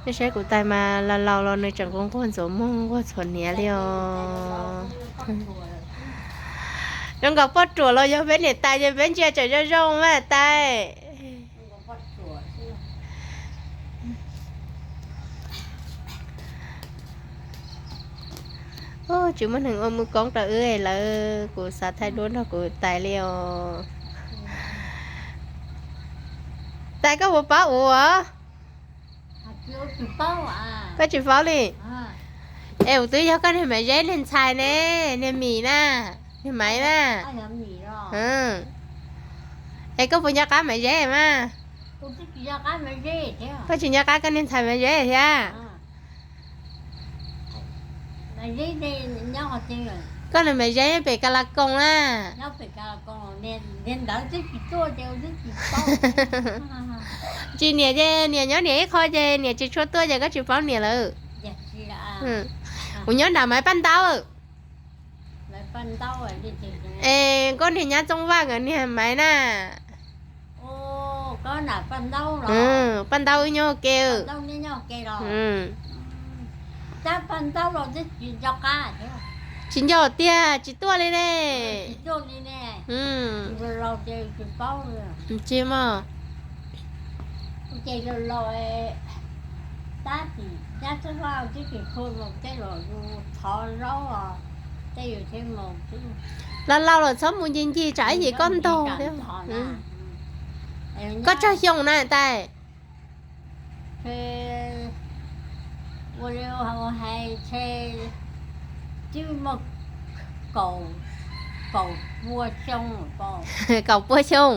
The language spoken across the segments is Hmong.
Nej saib kuv tais mas laus laus los nws tseem nquag nquag ntxuav muag nquag txhuam hniav li os. Zoo nkaus poj ruam los yog peb niam tais ces peb ntsia tseem zoo zoo mas tais. Tsis muaj neeg ua mus koob rau wb lawm, kuv xav thaij duab nrog kuv tais li os. Tais koj puas paub ua? Koj tsis paub li. Es kuv twb yog koj niag Maiv Zeb niag ntxhais ne, niag Mim na, niag Maiv na. Es koj puas nco qab Maiv Zeb mas? Koj tsis nco qab koj niag ntxhais Maiv Zeb thiab? Koj niag Maiv Zeb pem Ka La Koos na. Tsis niam ces niam nyob niam ib qho ces niam tsis tshua tuaj ces koj tsis paub niam lawm. Kuv nyob nram Maiv Paj Ntaub. Es koj niag nyab Txooj Vaj nkawd niag Maiv na. Paj Ntaub wb nyob ke. Tsis nco tiag, tsis tuaj li ne. Tsis mas. Laus laus los txhob mus ncig ncig tsam ib yim koj ntog thiab. Koj tsawg xyoo na tais? Kaum pua xyoo.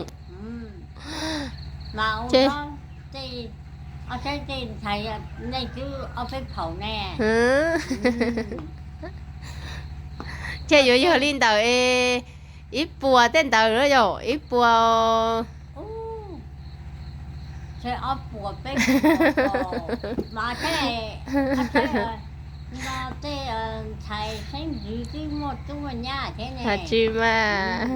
Thiaj yuav yog li ntawd, ib puas tej ntawd yom, ib puas. Tsis mas,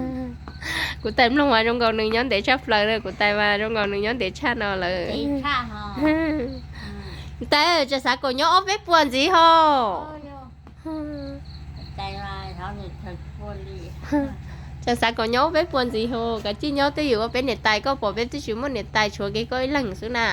kuv tais mloog mas zoo nkaus nws nyob ntev tshaj plaws na, kuv tais mas zoo nkaus nws nyob ntev tshaj no lawm. Tais, tsam xav kom nyob ob peb puas ntxiv ho. Tsam xav kom nyob ob peb puas ntxiv ho, kav tsij nyob twj ywm ua peb niam tais, koj pom peb twb tsis muaj niam tais tshuav kiag koj ib leeg xwb na.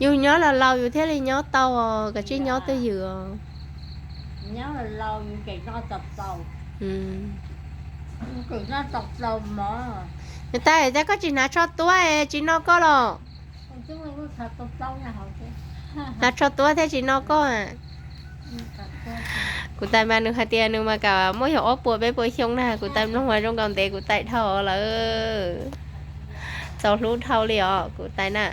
Yus nyob laus laus yus thiaj li nyob tau, kav tsij nyob twj ywm os. Niam tais, cas koj tsis hnav tsho tuab es tsis noj koj los? Hnav tsho tuab thiab tsis noj koj. Kuv tais mas nws hais tias nws mas kam muaj yog ob puas peb puas xyoo na, kuv tais mloog mas zoo nkaus ntev kuv tais dhau lawm. Txaus hlub dhau li os kuv tais na.